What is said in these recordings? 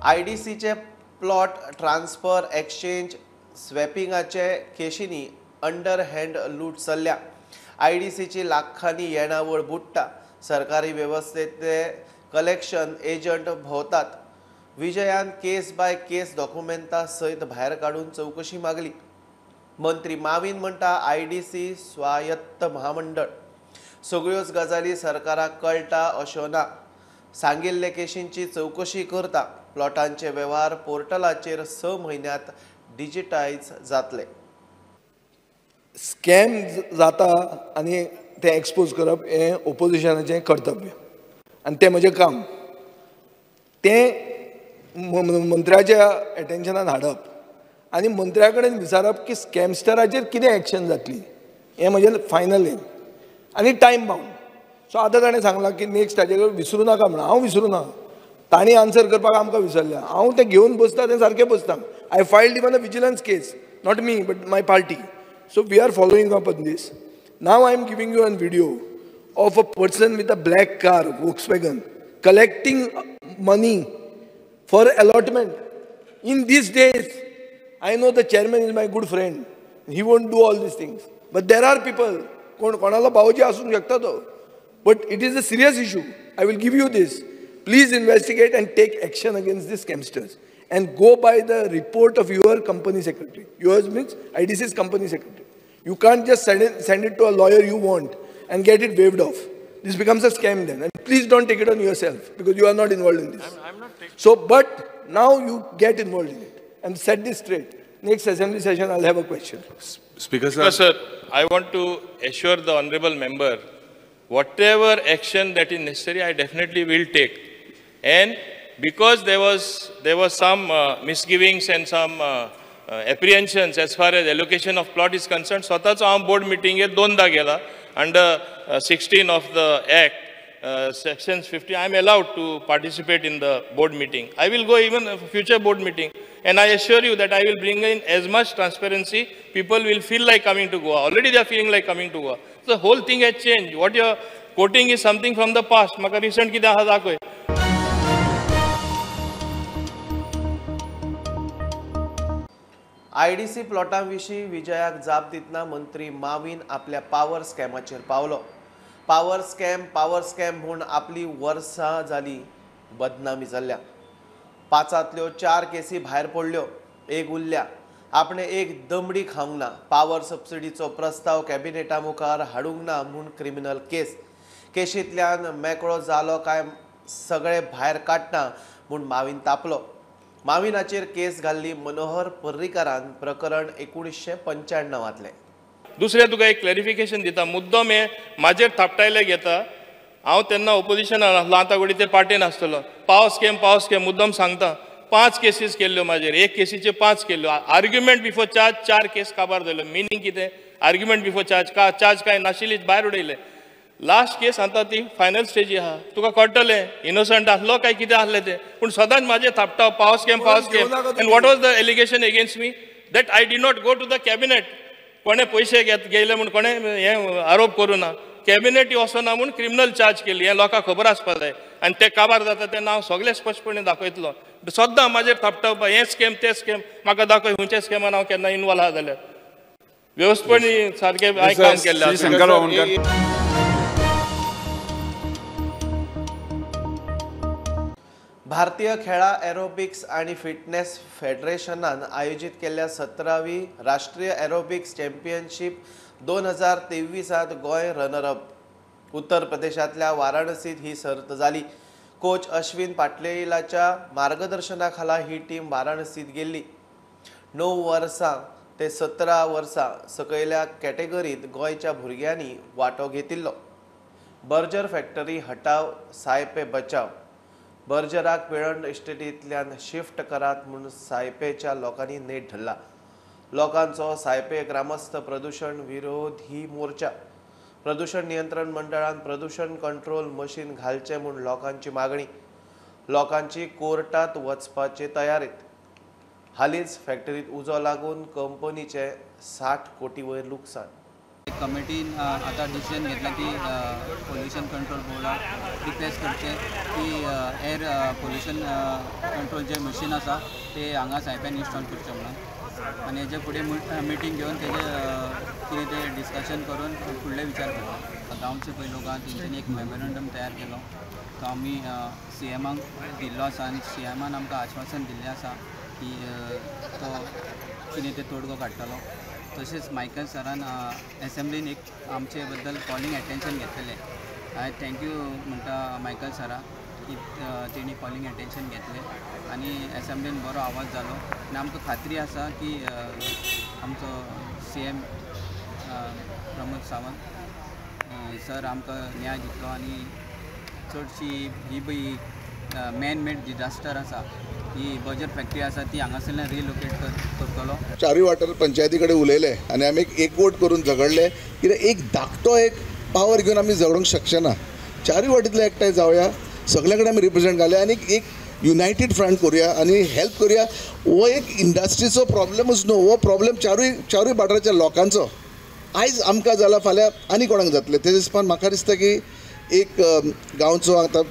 आयडीसीचे plot transfer exchange स्वॅपिंगाचे केशींनी under hand लूट चल्ल्या. आयडीसीची लाखांनी येणावळ बुडटा. सरकारी वेवस्थेंतले कलेक्शन एजंट भोंवतात. विजयान केस बाय केस डॉक्युमेंटा सयत भायर काडून चवकशी मागली. मंत्री माविन म्हणटा आयडीसी स्वायत्त महामंडळ, सगळ्योच गजाली सरकाराक कळटा अश्यो ना. सांगिल्ले केशींची चवकशी करता. प्लॉटांचे वेव्हार पोर्टलाचेर 6 म्हयन्यांत डिजिटायज जातले. स्कॅम जाता आनी तें एक्सपोज करप हें ओपोजिशनाचें कर्तव्य आनी तें म्हजें काम. तें मंत्र्याच्या एटेन्शनान हाडप आनी मंत्र्या कडेन विचारप की स्कॅमस्टराचेर कितें एक्शन जातली हें म्हजें फायनल एम आनी टायम बाउंड. सो आतां ताणें सांगलां की नेक्स्ट ताजे कडेन विसरूं नाका म्हणून. हांव विसरूं ना, तांणी आन्सर करपाक आमकां विसरल्या. हांव तें घेवन बसता, तें सारकें बसता. I filed even a vigilance case, not me but my party. So we are following up on this. Now I am giving you an video of a person with a black car, Volkswagen, collecting money for allotment. In these days, I know the chairman is my good friend. He won't do all these things. But there are people, कोणाला भावजी आसूंक शकता तो. But it is a serious issue. I will give you this. Please investigate and take action against these scamsters. And go by the report of your company secretary. Yours means IDC's company secretary. You can't just send it to a lawyer you want and get it waived off. This becomes a scam then. And please don't take it on yourself because you are not involved in this. I'm not taking. So, but now you get involved in it and set this straight. Next assembly session, I'll have a question. Speaker sir. Sir, I want to assure the honorable member, whatever action that is necessary, I definitely will take. And because there was some misgivings and some apprehensions as far as allocation of plot is concerned, स्वताचो हांव board मिटिंगेक दोनदा गेला. Under 16 of the Act, section 50, I am allowed to participate in the board meeting. I will go even a future board meeting, and I assure you that I will bring in as much transparency. People will feel like coming to Goa. Already they are feeling like coming to Goa. The whole thing has changed. What you are quoting is something from the past. Maka recent कितें आसा दाखय. IDC प्लॉटां विशीं विजयाक जाप दितना मंत्री माविन आपल्या power स्कॅमाचेर पावलो. Power scam म्हूण आपली वर्सां जाली बदनामी जाल्ल्या. 5ांतल्यो 4 केसी भायर पडल्यो, एक उरल्या. आपणे एक दमडी खावंक ना. पावर सबसिडीचो प्रस्ताव कॅबिनेटा मुखार हाडूंक ना म्हूण क्रिमिनल केस. केशींतल्यान मेकळो जालो काय सगळे भायर काडटा म्हूण माविन तापलो. माविनाचेर केस घाल्ली मनोहर पर्रीकारान प्रकरण 1995तलें. दुसरें तुका एक क्लॅरिफिकेशन दिता. मुद्दम हे म्हाजेर थापटायले घेता. हांव तेन्ना ओपोजिशनान आसलो, आतां घडये ते पार्टेन आसतलो. पावर स्कॅम मुद्दम सांगता. 5 केसीस केल्ल्यो म्हाजेर, एक केसीचे 5 केल्ल्यो. आर्ग्युमेंट बिफोर चार्ज 4 केस काबार जाल्यो. मिनींग कितें? आर्ग्युमेंट बिफोर चार्ज, का चार्ज कांय नाशिल्लीच भायर उडयले. लास्ट केस आतां ती फायनल स्टेजी आहा. तुका कळटलें इनोसंट आसलो काय कितें आसलें तें. पूण सदांच म्हाजें थापटा power scam. And what was the allegation against me? That I did not go to the cabinet. कोणें पयशे घेयले म्हूण कोणें हें आरोप करूं ना. कॅबिनेट वचना म्हूण क्रिमिनल चार्ज केली. हें लोकांक खबर आसपा जाय. आनी ते काबार जाता तेन्ना हांव सगळें स्पश्टपणे दाखयतलो. सद्दां म्हाजेर थापटावपा हें स्कॅम तें स्कॅम. म्हाका दाखय खंयच्या स्कॅमान हांव केन्ना इनवॉल्व आहा जाल्यार. वेवस्थपणी सारकें हांवें काम केल्लें आसा. भारतीय खेळां एरोबिक्स आनी फिटनेस फेडरेशनान आयोजीत केल्ल्या 17वी राष्ट्रीय एरोबिक्स चॅम्पियनशीप 2023त गोंय रनर अप. उत्तर प्रदेशांतल्या वाराणसीत ही सर्त जाली. कोच अश्विन पाटलेलाच्या मार्गदर्शनाखाला ही टीम वाराणसीत गेल्ली. 9 वर्सां ते 17 वर्सां सकयल्या कॅटेगरीत गोंयच्या भुरग्यांनी वांटो घेतिल्लो. बर्जर फॅक्टरी हटाव सायपे बचाव. बर्जराक पिळर्ण इस्टेटींतल्यान शिफ्ट करात म्हूण सायपेच्या लोकांनी नेट धरला. लोकांचो सायपे ग्रामस्थ प्रदूषण विरोधी मोर्चा. प्रदूषण नियंत्रण मंडळान प्रदूषण कंट्रोल मशीन घालचें म्हूण लोकांची मागणी. लोकांची कोर्टात वचपाचे तयारीत. हालींच फॅक्टरीत उजो लागून कंपनीचे 60 कोटी वयर लुकसाण. कमिटीन आतां डिसिजन घेतला की पोल्युशन कंट्रोल बोर्डाक रिक्वेस्ट करचें की एयर पोल्युशन कंट्रोल जे मशीन आसा ते हांगा सायप्यान इन्स्टॉल करचें म्हणून आनी हेजे फुडें मिटींग घेवन तेजे कितें तें डिस्कशन करून फुडले विचार करता. गांवचे पळय लोकांक तेंच्यांनी एक मेमोरंडम तयार केलो तो आमी सी एमाक दिल्लो आसा आनी सी एमान आमकां आश्वासन दिल्लें आसा की तो कितें तें तोडगो काडटलो. तशेंच मायकल सरान एसेंब्लीन एक आमचे बद्दल कॉलिंग एटेन्शन घेतलेलें. हांवें thank you म्हणटा मायकल सराक की तेणी कॉलिंग एटेन्शन घेतलें आनी एसेंब्लीन बरो आवाज जालो आनी आमकां खात्री आसा की आमचो C M Pramod Sawant sir आमकां न्याय दितलो आनी चडशी ही पळय मॅन मेड डिजास्टर आसा ही बजर फॅक्टरी आसा ती हांगासरल्यान रिलोकेट करतलो. चारूय वाठार पंचायती कडेन उलयले आनी आमी एकवट करून झगडले कित्याक एक धाकटो एक पावर घेवन आमी झगडूंक शकचे ना. चारूय वाटेंतले एकठांय जावया, सगळे कडेन आमी रिप्रेजेंट घालया आनी एक युनायटेड फ्रंट करुया आनी हेल्प करुया. हो एक इंडस्ट्रीचो प्रॉब्लमूच न्हू, हो प्रॉब्लम चारूय वाठाराच्या लोकांचो. आयज आमकां जाला, फाल्यां आनी कोणाक जातलें. तेजे हिसपान म्हाका दिसता की एक गांवचो आतां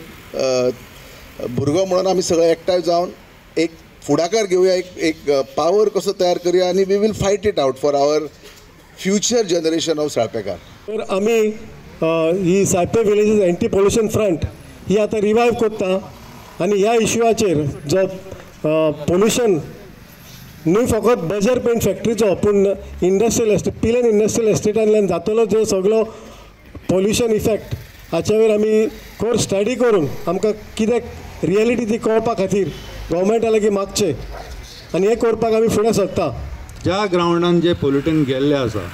भुरगो म्हणून आमी सगळे एकठांय जावन एक फुडाकार घेवया, एक पावर कसो तयार करुया आनी we will fight it out for our future generation of साळपेकार. तर आमी ही Saipe villages anti pollution front ही आतां रिवायव करता आनी ह्या इश्यूआचेर जो पोल्युशन न्हय फकत बजर पेंट फॅक्टरीचो पूण इंडस्ट्रियल एस्टेट पिलेन इंडस्ट्रियल एस्टेटांतल्यान जातलो जो सगळो पोल्युशन इफेक्ट हाचेर आमी कोर स्टडी करून आमकां कित्याक रियलिटी ती कळपा खातीर गव्हर्मेंटा लागीं मागचें आनी हें करपाक आमी फुडें सरता. ज्या ग्रावंडान जे पोल्युटन गेल्ले आसा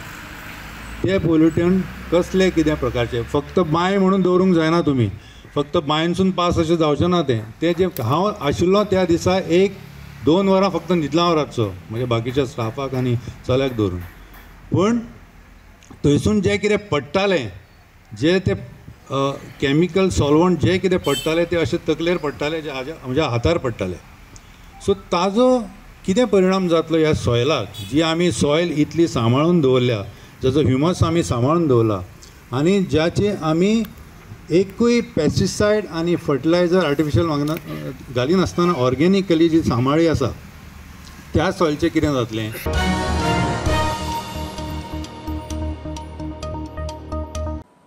ते पोल्युटन कसले कितें प्रकारचे, फक्त बांय म्हणून दवरूंक जायना. तुमी फक्त बांयनसून पास अशें जावचें ना. तें तें जें हांव आशिल्लो त्या दिसा 1-2 वरां फक्त न्हिदला हांव रातचो, म्हणजे बाकीच्या स्टाफाक आनी चल्याक दवरून. पूण थंयसून जें कितें पडटालें, जे ते कॅमिकल सॉल्वंट जे कितें पडटाले ते अशें तकलेर पडटाले, जे हाज्या म्हज्या हातार पडटाले. सो ताजो कितें परिणाम जातलो ह्या सॉयलाक, जी आमी सॉयल इतली सांबाळून दवरल्या, जाचो ह्युमस आमी सांबाळून दवरला आनी ज्याचे आमी एकूय पेस्टिसायड आनी फर्टिलायझर आर्टिफिशियल मागना घालिनासतना ऑर्गेनिकली जी सांबाळी आसा त्या सॉयलचें कितें जातलें.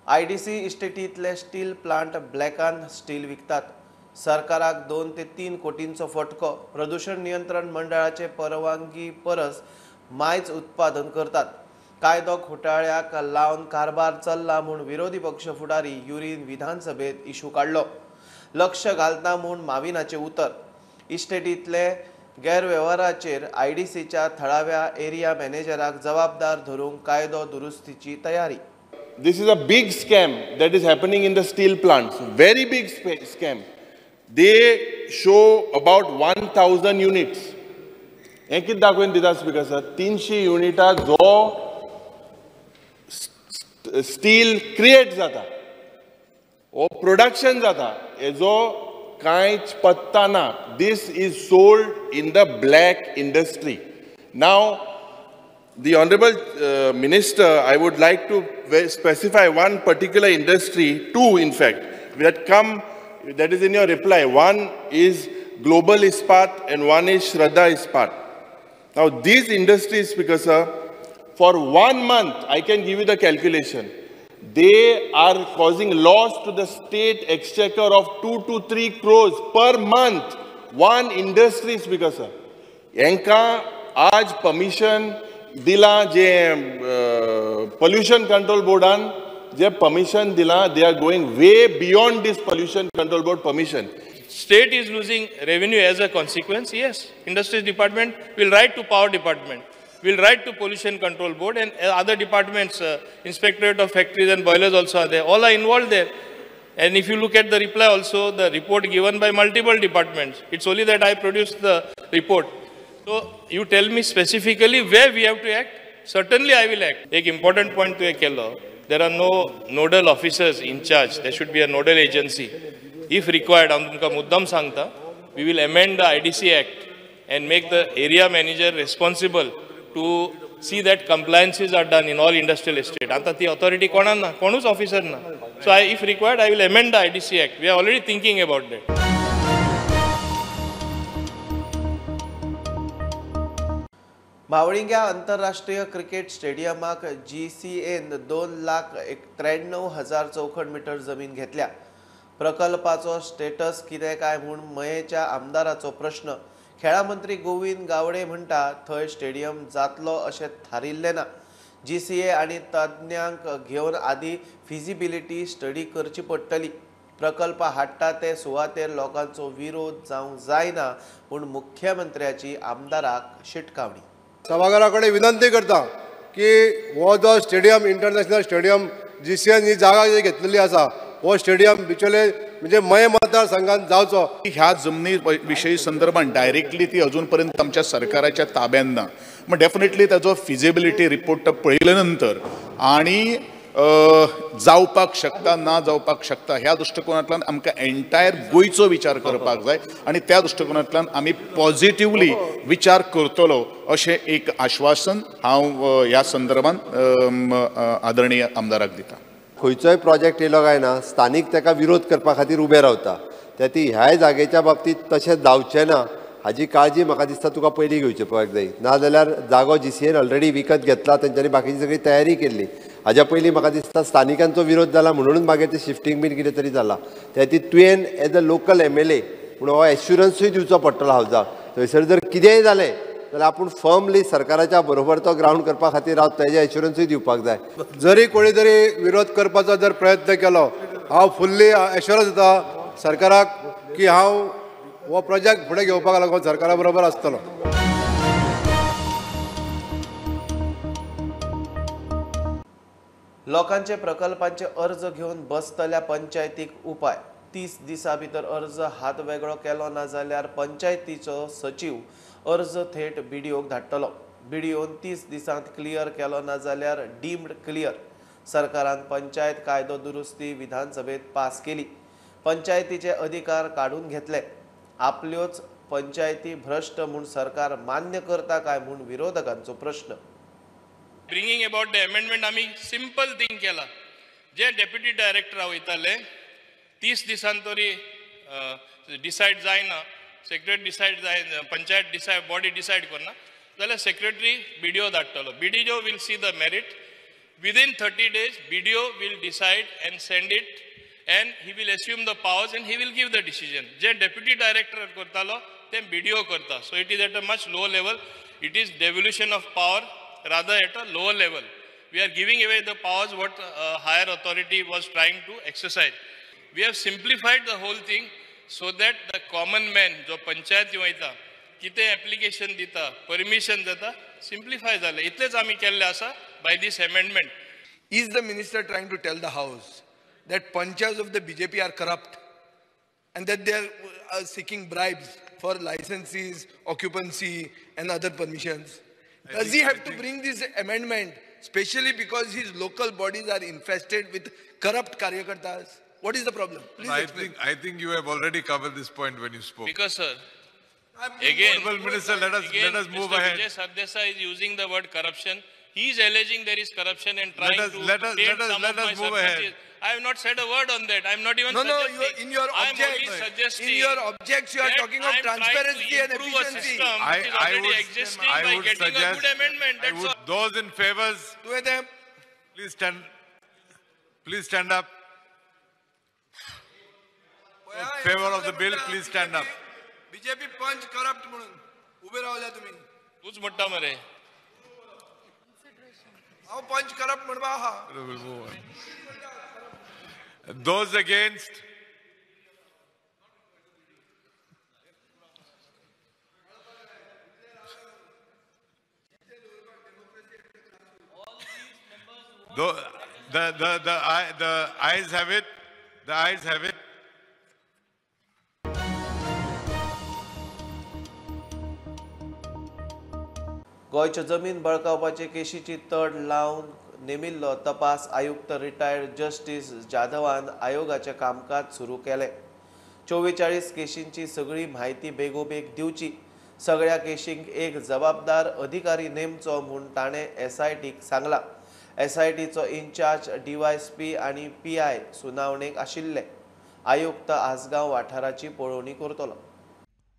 आयडीसी इस्टेटींतले स्टील प्लांट ब्लॅकान स्टील विकतात. सरकाराक 2 ते 3 कोटींचो फटको. प्रदूषण नियंत्रण मंडळाचे परवानगी परस मायज उत्पादन करतात. कायदो घोटाळ्याक लावन कारभार चल्ला म्हूण विरोधी पक्ष फुडारी युरीन विधानसभेत इशू काडलो. लक्ष घालता म्हूण माविनाचें उतर. इस्टेटींतले गैरवेव्हाराचेर आयडीसीच्या थळाव्या एरिया मॅनेजराक जबाबदार धरूंक कायदो दुरुस्तीची तयारी. This is a big scam that is happening in the steel plants. Very big scam. They show about 1,000 units. हें कितें दाखोवन दिता स्पीकर सर, 300 युनिटां जो स्टील क्रिएट जाता, हो प्रोडक्शन जाता, हेजो कांयच पत्ता ना. This is sold in the black industry. Now the Honorable Minister, I would like to specify one particular industry, two in fact, that come, that is in your reply. One is Global Ispat and one is Shraddha Ispat. Now these industries, Speaker sir, for 1 month, I can give you the calculation, they are causing loss to the state exchequer of 2 to 3 crores per month. One industry, Speaker sir. Enka aaj permission दिला जे pollution control बोर्डान जे permission दिला, they are going way beyond this pollution control board permission. State is losing revenue as a consequence. Yes, industries department will write to power department, will write to pollution control board and other departments, inspectorate of factories and boilers also are there, all are involved there. And if you look at the reply also, the report given by multiple departments, it's only that I produced the report. So you tell me specifically where we have to act, certainly I will act. Ek important point to केलो, there are no nodal officers in charge, there should be a nodal agency. If required, हांव तुमकां मुद्दम सांगता, we will amend the IDC Act and make the area manager responsible to see that compliances are done in all industrial estate. आतां ती authority कोणाक ना, कोणूच officer ना. So I if required I will amend the IDC act. We are already thinking about that. म्हावळिंग्या आंतरराष्ट्रीय cricket स्टेडियमाक GCAन 2,93,000 चौखण metre जमीन घेतल्या. प्रकल्पाचो status कितें काय म्हूण मयेच्या आमदाराचो प्रश्न. खेळा मंत्री गोविंद गावडे म्हणटा थंय स्टेडियम जातलो अशें थारिल्लें ना. GCA आनी तज्ञांक घेवन आदी फिजिबिलिटी स्टडी करची पडटली. प्रकल्प हाडटा ते सुवातेर लोकांचो विरोध जावंक जायना म्हूण मुख्यमंत्र्याची आमदाराक शिटकावणी. सभाघरा कडेन विनंती करता की हो जो स्टेडियम इंटरनॅशनल स्टेडियम GCAन ही जागा जी घेतलेली आसा हो स्टेडियम बिचोले म्हणजे मये मतदारसंघात जावचो. ह्या जमनी विशयी संदर्भात डायरेक्टली ती अजून पर्यंत आमच्या सरकाराच्या ताब्यात ना. मग डेफिनेटली ताजो फिजिबिलिटी रिपोर्ट पळयले नंतर आणि जावपाक शकता ना जावपाक शकता ह्या दृष्टिकोनांतल्यान आमकां एंटायर गोंयचो विचार करपाक जाय आनी त्या दृष्टिकोनांतल्यान आमी पॉझिटिवली विचार करतलो अशें एक आश्वासन हांव ह्या संदर्भात आदरणीय आमदाराक दिता. खंयचोय प्रोजेक्ट येयलो काय ना स्थानीक ताका विरोध करपा खातीर उबे रावता. त्या ती ह्याय जागेच्या बाबतींत तशें जावचें ना हाजी काळजी म्हाका दिसता तुका पयलीं घेवची पडपाक जाय. नाजाल्यार जागो GCAन ऑलरेडी विकत घेतला, तेंच्यांनी बाकीची सगळी तयारी केल्ली. हाज्या पयलीं म्हाका दिसता स्थानिकांचो विरोध जाला म्हणूनच मागीर ते शिफ्टींग बीन कितें तरी जाला. त्या खातीर तुवें एज अ लोकल MLA म्हूण हो एश्युरन्सूय दिवचो पडटलो हावजाक. थंयसर जर कितेंय जालें जाल्यार आपूण फर्मली सरकाराच्या बरोबर तो ग्रावंड करपा खातीर रावता तेजें एश्युरन्सूय दिवपाक जाय. जरी कोणी तरी विरोध करपाचो जर प्रयत्न केलो हांव फुल्ली एश्युरन्स दिता सरकाराक की हांव हो प्रोजेक्ट फुडें घेवपाक लागून सरकारा बरोबर आसतलो. लोकांचे प्रकल्पांचे अर्ज घेवन बसतल्या पंचायतीक उपाय. 30 दिसां भितर अर्ज हात वेगळो केलो ना जाल्यार पंचायतीचो सचीव अर्ज थेट BDOक धाडटलो. BDOन 30 दिसांत क्लियर केलो ना जाल्यार डीम्ड क्लियर. सरकारान पंचायत कायदो दुरुस्ती विधानसभेत पास केली. पंचायतीचे अधिकार काडून घेतले. आपल्योच पंचायती भ्रष्ट म्हूण सरकार मान्य करता काय म्हूण विरोधकांचो प्रश्न. ब्रिंगींग अबाउट the amendment आमी सिंपल थिंग केला. जे डेप्युटी डायरेक्टर वयताले 30 दिसान तरी डिसायड जायना, सेक्रेटरी डिसायड जायना, पंचायत डिसायड बॉडी डिसायड करना जाल्यार secretary BDO धाडटलो. BDO will see the merit within 30 days. BDO will decide and send it and he will assume the powers and he will give the decision. J deputy director करतालो ते BDO करता. So it is at a much lower level. It is devolution of power rather at a lower level. We are giving away the powers what higher authority was trying to exercise. We have simplified the whole thing so that the common man जो पंचायती वयता कितें application दिता permission जाता simplify जालें. इतलेंच आमी केल्लें आसा by this amendment. Is the minister trying to tell the house that panchayats of the BJP are corrupt and that they are seeking bribes for licenses, occupancy and other permissions? Does he have to bring this amendment, especially because his local bodies are infested with corrupt karyakartas? What is the problem? Please explain. I think you have already covered this point when you spoke. Because, sir, again, Minister, let us move Mr. ahead. Vijay Sardesai is using the word corruption. He is alleging there is corruption and trying to let us move ahead. I have not said a word on that. I am not even No, suggesting. in your objects, in your objects, you are talking of transparency and efficiency. I would existing by getting a good amendment. That's all. Those in favors, please stand. Please stand up. In favor of the bill, please stand up. BJP punch corrupt म्हणून उभे रावल्या तुम्ही. तूच म्हणता मरे. हांव पंच corrupt म्हणपा आहा. Those against, the ayes have it. The ayes have it. गोंयच्यो जमीन बळकावपाचे केशीची तड लावन नेमिल्लो तपास आयुक्त रिटायर्ड जस्टीस जाधवान आयोगाचें कामकाज सुरू केलें. 44 केशींची सगळी म्हायती बेगोबेग दिवची, सगळ्या केशींक एक जबाबदार अधिकारी नेमचो म्हूण ताणें एसआयटीक सांगलां. एसआयटीचो इन्चार्ज डीवायएसपी आनी पीआय सुनावणेक आशिल्ले. आयुक्त आसगांव वाठाराची पळोवणी करतलो.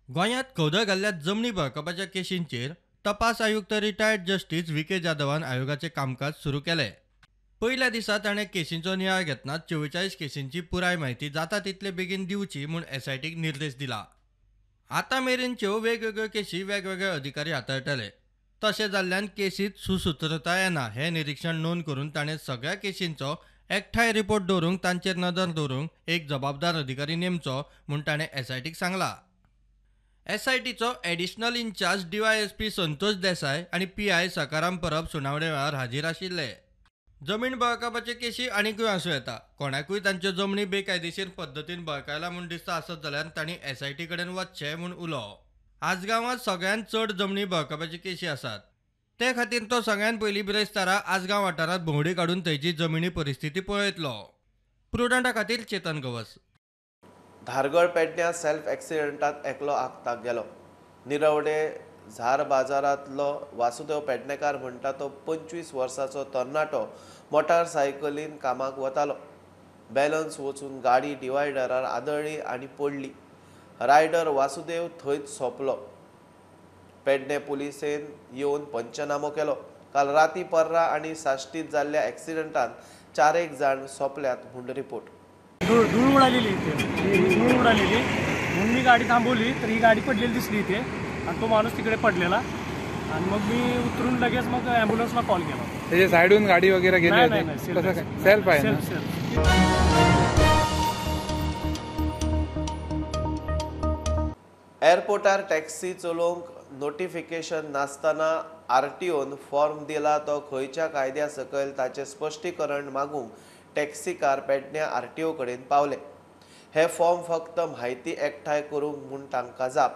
गोंयांत खवदळ घाल्ल्या जमनी बळकावपाच्या केशींचेर तपास आयुक्त रिटायर्ड जस्टीस V K जाधवान आयोगाचें कामकाज सुरू केलें. पयल्या दिसा ताणें केशींचो नियाळ घेतना 44 केशींची पुराय म्हायती जाता तितले बेगीन दिवची म्हूण एसआयटीक निर्देश दिला. आतां मेरेनच्यो वेगवेगळ्यो केशी वेगवेगळे अधिकारी हाताळटले. तशें जाल्ल्यान केसींत सुसूत्रताय येना हें निरिक्षण नोंद करून ताणें सगळ्या केशींचो एकठांय रिपोर्ट दवरूंक तांचेर नदर दवरूंक एक जबाबदार अधिकारी नेमचो म्हूण ताणें एसआयटीक सांगलां. एसआयटीचो additional incharge DYSP Santosh Desai आनी पीआय सकाराम परब सुनावणे वेळार हाजीर आशिल्ले. जमीन बळकावपाचे केशी आनीकूय आसूं येता. कोणाकूय तांच्यो जमनी बेकायदेशीर पद्दतीन बळकायला म्हूण दिसता आसत जाल्यार तांणी एसआयटी कडेन वचचें म्हूण उलो. आसगांवांत सगळ्यांत चड जमनी बळकावपाची केशी आसात. ते खातीर तो सगळ्यांत पयलीं बिरेस्तारा आसगांव वाठारांत भोंवडी काडून थंयची जमिनी परिस्थिती पळयतलो. प्रुडंटा खातीर चेतन गवस. धारगळ पेडण्यां सेल्फ एक्सिडंटात एकलो आगताक गेलो. निरवडे झार बाजारांतलो वासुदेव पेडणेकार म्हणटा तो 25 वर्सांचो तरणाटो मोटारसायकलीन कामाक वतालो. बॅलन्स वचून गाडी डिवायडरार आदळ्ळी आनी पडली. रायडर वासुदेव थंयच सोंपलो. पेडणे पुलिसेन येवन पंचनामो केलो. काल राती पर्रा आनी साश्टीत जाल्ल्या एक्सिडंटान 4 जाण सोंपल्यात म्हूण रिपोर्ट. धूळ उडालेली इथे, धूळ उडालेली म्हणून मी गाडी थांबवली तर ही गाडी पडलेली दिसली इथे आणि तो माणूस तिकडे पडलेला आणि मग मी उतरून लगेच मग ॲम्ब्युलन्सला कॉल केला. त्याच्या साईडून गाडी वगैरे गेली होती? कसं काय सेल्फ आहे ना? सेल्फ. एअरपोर्टार टॅक्सी चलोवंक नोटिफिकेशन नासतना आरटीओन फॉर्म दिला तो खंयच्या कायद्या सकयल ताचें स्पश्टीकरण मागूंक टॅक्सीकार पेडण्यां आरटीओ कडेन पावले. हे फॉर्म फक्त म्हायती एकठांय करूंक म्हूण तांकां जाप.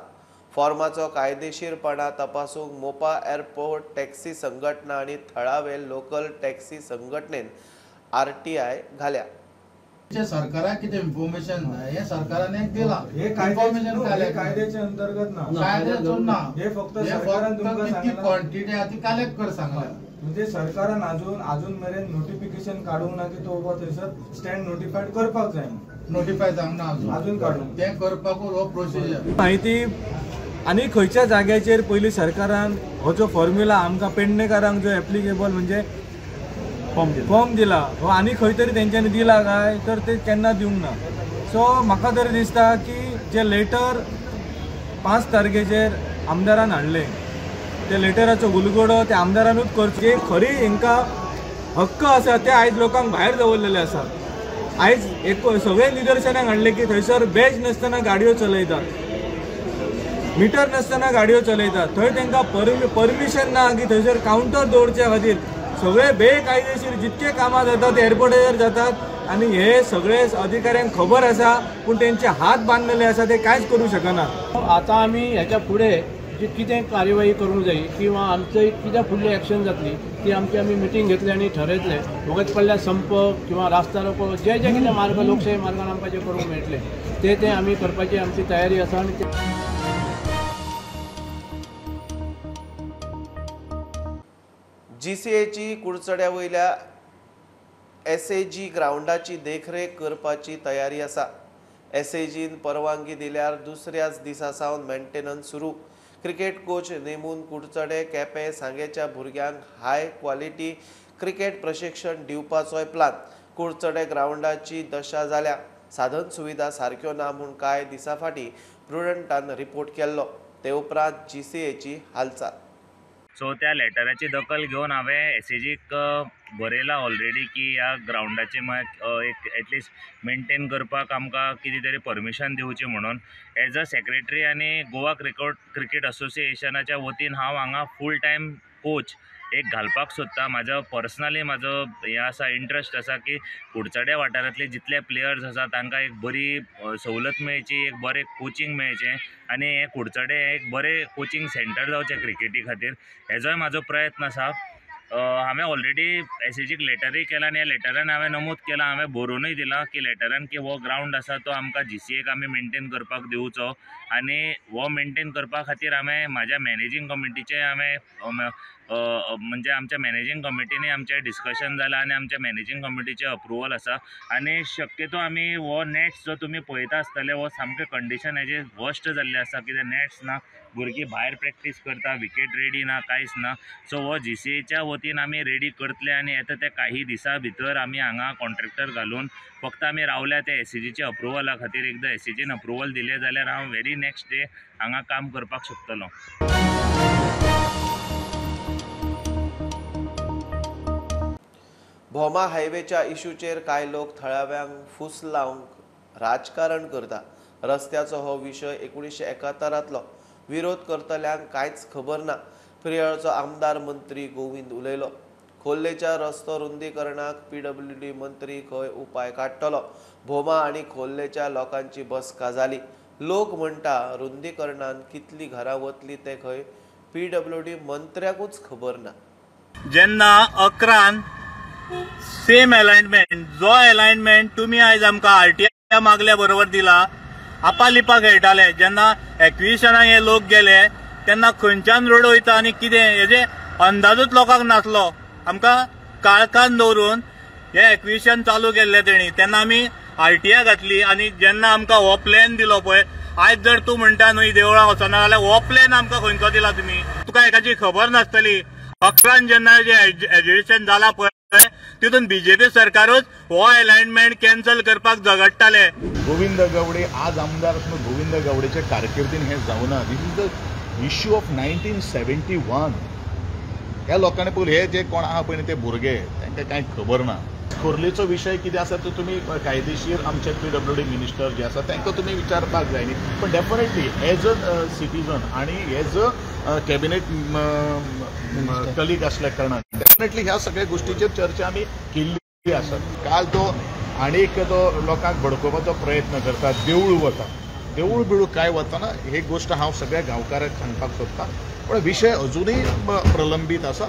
फॉर्माचो कायदेशीरपणा तपासूंक मोपा एअरपोर्ट टॅक्सी संघटना आनी थळावे लोकल टॅक्सी संघटनेन आरटीआय घाल्या. सरकाराक कितें इन्फॉर्मेशन जाय हें सरकारान एक दिलां. हे कायद्याच्या अंतर्गत ना, कायद्याचो ना, हे फक्त सरकारान तुमकां कितकी क्वॉन्टिटी आहा ती कलेक्ट कर सांगलां. म्हणजे सरकारान अजून मेरेन नोटिफिकेशन काडूंक ना की तो बाबा थंयसर स्टँड नोटिफायड करपाक जाय. नोटिफाय जावंक ना अजून काडूंक, तें करपाक हो प्रोसिजर. म्हायती आनी खंयच्या जाग्याचेर पयलीं सरकारान हो जो फॉर्म्युला आमकां पेडणेकारांक जो एप्लिकेबल म्हणजे फॉर्म दिला हो आनी खंय तरी तेंच्यांनी दिला काय तर ते केन्ना दिवंक ना. सो म्हाका तरी दिसता की जे लेटर 5 तारखेचेर आमदारान हाडलें त्या लेटराचो उलगडो त्या आमदारानूच करचो. जे खरी हांकां हक्क आसा ते आयज लोकांक भायर दवरलेले आसा. आयज एक सगळे निदर्शनाक हाडलें की थंयसर बॅज नासतना गाडयो चलयतात, मिटर नासतना गाडयो चलयतात, थंय तांकां परमिशन ना की थंयसर कावंटर दवरच्या खातीर. सगळे बेकायदेशीर जितके कामां जातात ते एअरपोर्टाचेर जातात आनी हे सगळे अधिकाऱ्यांक खबर आसा पूण तेंचे हात बांदलेले आसा, ते कांयच करूं शकना. आतां आमी ह्याच्या फुडें जी कितें कार्यवाही करूंक जाय किंवा आमचे कितें फुडली एक्शन जातली ती आमची आमी मिटींग घेतली आनी ठरयतले. वगत पडल्यार संप किंवा रास्ता रोको जे जे कितें मार्ग लोकशाही मार्गान आमकां जे करूंक मेळटले ते ते आमी करपाची आमची तयारी आसा. आनी जीसीएची कुडचड्या वयल्या एसएजी ग्रावंडाची देखरेख करपाची तयारी आसा. एसएजीन परवानगी दिल्यार दुसऱ्याच दिसा सावन मेंटेनन्स सुरू. क्रिकेट कोच नेमून कुडचडे केपें सांगेच्या भुरग्यांक हाय क्वालिटी क्रिकेट प्रशिक्षण दिवपाचोय प्लान. कुडचडे ग्रावंडाची दशा जाल्या, साधन सुविधा सारक्यो ना म्हूण कांय दिसां फाटीं प्रुडंटान रिपोर्ट केल्लो. ते उपरांत जीसीएची हालचाल. सो त्या लेटराची दखल घेवन हांवें एसएजीक बरयलां ऑलरेडी की ह्या ग्रावंडाची एक एटलिस्ट मेनटेन करपाक आमकां कितें तरी परमिशन दिवचें म्हणून. एज अ सेक्रेटरी आनी गोवा क्रिकेट असोसिएशनाच्या वतीन हांव हांगा फूल टायम कोच एक घालपाक सोदता. म्हाजो पर्सनली म्हाजो हें आसा, इंट्रस्ट आसा की कुडचड्या वाठारांतले जितले प्लेयर्स आसा तांकां एक बरी सवलत मेळची, एक बरें कोचिंग मेळचें आनी हें कुडचडे एक बरें कोचिंग सेंटर जावचें क्रिकेटी खातीर, हेजोय म्हाजो प्रयत्न आसा. हांवें ऑलरेडी एसएजीक लेटरूय केला आनी ह्या लेटरान हांवें नमूद केलां, हांवें बरोवनूय दिलां की लेटरान की हो ग्रावंड आसा तो आमकां जीसीएक आमी मेनटेन करपाक दिवचो आनी हो मेंटेन करपा खातीर हांवें म्हाज्या मॅनेजींग कमिटीचें हांवें म्हणजे आमच्या मॅनेजींग कमिटीनी आमचें डिस्कशन जालां आनी आमच्या मॅनेजींग कमिटीचें अप्रुवल आसा. आनी शक्यतो आमी हो नॅट्स जो तुमी पळयता आसतले हो सामकें कंडिशन हेजें वर्स्ट जाल्लें आसा. कित्याक नॅट्स ना, भुरगीं भायर प्रॅक्टीस करता, विकेट रेडी ना, कांयच ना. सो हो जीसीएच्या वतीन आमी रेडी करतले आनी येता ते काही दिसां भितर आमी हांगा कॉन्ट्रॅक्टर घालून फक्त आमी रावल्या ते एसईजीच्या अप्रुवला खातीर. एकदां एसईजीन अप्रुवल दिलें जाल्यार हांव व्हेरी नेक्स्ट डे हांगा काम करपाक शकतलो. भोमा हायवेच्या इशूचेर कांय लोक थळाव्यांक फूस लावंक राजकारण करता. रस्त्याचो हो विशय 1971तलो. विरोध करतल्यांक कांयच खबर ना. प्रियोळचो आमदार मंत्री गोविंद उलयलो. खोर्लेच्या रस्तो रुंदीकरणाक पीडब्ल्यूडी मंत्री खंय उपाय काडटलो. भोमा आनी खोर्लेच्या लोकांची बसका जाली. लोक म्हणटा रुंदीकरणान कितली घरां वतली ते खंय पीडब्ल्यूडी मंत्र्याकूच खबर ना. जेन्ना 11 सेम अलायनमेंट, जो अलायनमेंट तुमी आयज आमकां आरटीआय मागल्या बरोबर दिला, आपालिपा खेळटाले. जेन्ना एक्विजिशनाक हे लोक गेले तेन्ना खंयच्यान रोड वयता आनी कितें हेजे अंदाजूच लोकांक नासलो. आमकां काळखान दवरून हे एक्विजिशन चालू केल्लें तेणी. तेन्ना आमी आरटीआय घातली आनी जेन्ना आमकां हो प्लॅन दिलो पळय, आयज जर तूं म्हणटा न्हय देवळां वचना जाल्यार हो प्लॅन आमकां खंयचो दिला तुमी? तुका एकाची खबर नासतली. 11 जेन्ना एज्युकेशन जाला पळय तितून बीजेपी सरकारूच हो अलायनमेंट कॅन्सल करपाक झगडटाले. गोविंद गावडे आज आमदार आसून गोविंद गावडेचे कारकिर्दीन हें जावना. This is the issue of 1971. ह्या लोकांनी पयलीं हे जे कोण आहा पळय न्ही ते भुरगे, तांकां कांय खबर ना. खोर्लेचो विशय कितें आसा तो तुमी कायदेशीर आमचे पीडब्ल्यूडी मिनिस्टर जे आसा तांकां तुमी विचारपाक जाय न्ही. पण डेफिनेटली एज अ सिटीजन आनी एज अ कॅबिनेट कलीग आसल्या कारणान डेफिनेटली ह्या सगळ्या गोष्टीचेर चर्चा आमी केल्ली आसा. काल तो आनीक तो लोकांक भडकोवपाचो प्रयत्न करता. देवूळ वता, देवूळ बिळू काय वतना ही गोष्ट हांव सगळ्या गांवकारांक सांगपाक सोदता. पण विशय अजुनूय प्रलंबीत आसा.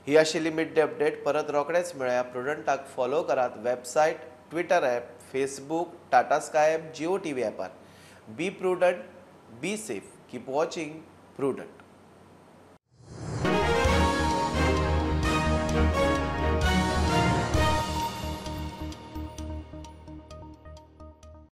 ही आशिल्ली मिड डे अपडेट. परत रोखडेच मेळया. प्रुडंटाक फॉलो करात website, Twitter app, Facebook, Tata Sky app, Jio TV ॲपार. Be prudent, be safe, keep watching Prudent.